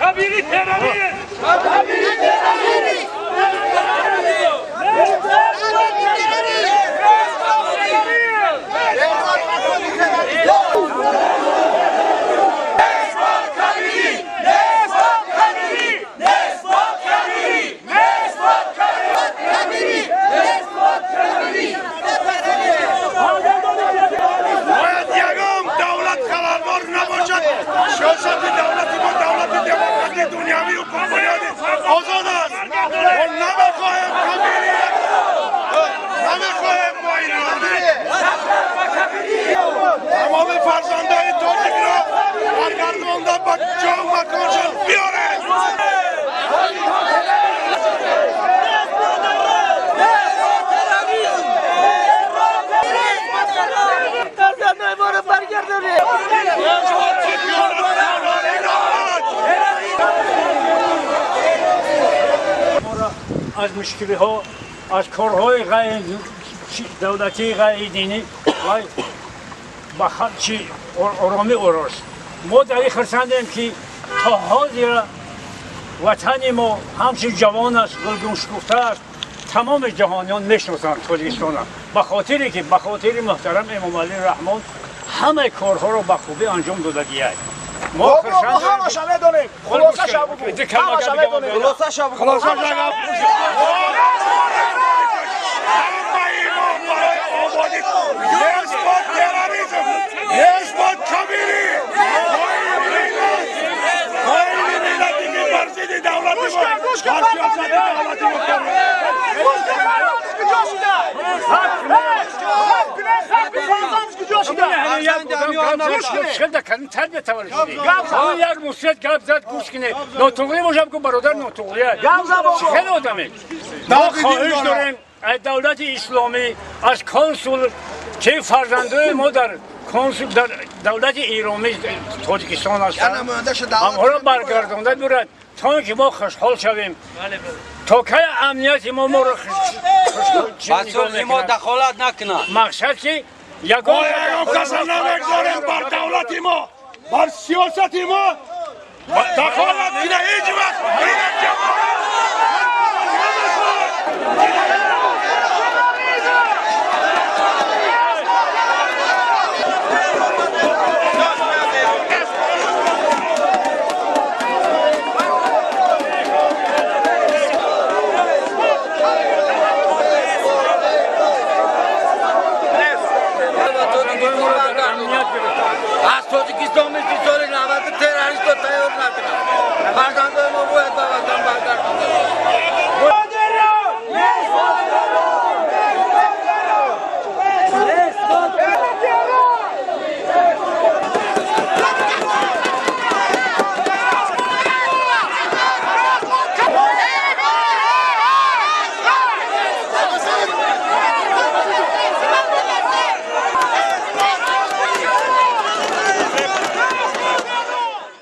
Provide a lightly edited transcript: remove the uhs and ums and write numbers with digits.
Кабири террорист! Кабири террорист! Бояд ягон давлат халалдор набошад. Сиёсати давлати мо давлати демократӣ, дунявӣ, ҳуқуқбунёди озод аст. Мо намехоҳем Кабири, намехоҳем мо инро. Тамоми фарзандои тоҷикро баргардонда ба ҷо маконшон биёред. Баргардонед. Моро аз мушкилиҳо, аз корҳои ғайридавлатӣ, ғайридинӣ вай ба чи оромӣ орост. Мо дар ин хурсандем, ки то ҳозира ватани мо ҳамчун ҷавон аст, гулгуншукуфта аст. Тамоми ҷаҳониён мешиносанд Тоҷикистона, ба хотире ки ба хотири муҳтарам Эмомалӣ Раҳмон ҳамаи корҳоро ба хубӣ анҷом додагиай. Мо ҳамаша медонем. Хулосаша бугу, ҳамаша медонем. Хулоса. Ҳамаи мо барои ободӣ. Нест бод терроризм, нест бод Кабирӣ, хоини миллати, ки бар зидди давлати мо, бар сиёсати давлати мо кор. Куҷо шуда? Куҷо шуда? Як мусият гап зад, гӯш кунед. Нотуғрӣ бошам ку, бародар, нотуғрия хеле одаме. Мо хоҳиш дорем аз давлати исломӣ, аз консул, ки фарзандои мо дар консул дар давлати эронӣ Тоҷикистон ҳастанд, ҳамҳоро баргардонда бирад, то ин ки мо хушҳол шавем. То кай амнияти мо моро ба сулҳи мо дахолат накунад? Мақсад ки ягон ягон каса намегзорем бар давлати мо, бар сиёсати мо дахолат кина ҳеҷ вақт. Ина ҷамоат. Аз Тоҷикистон.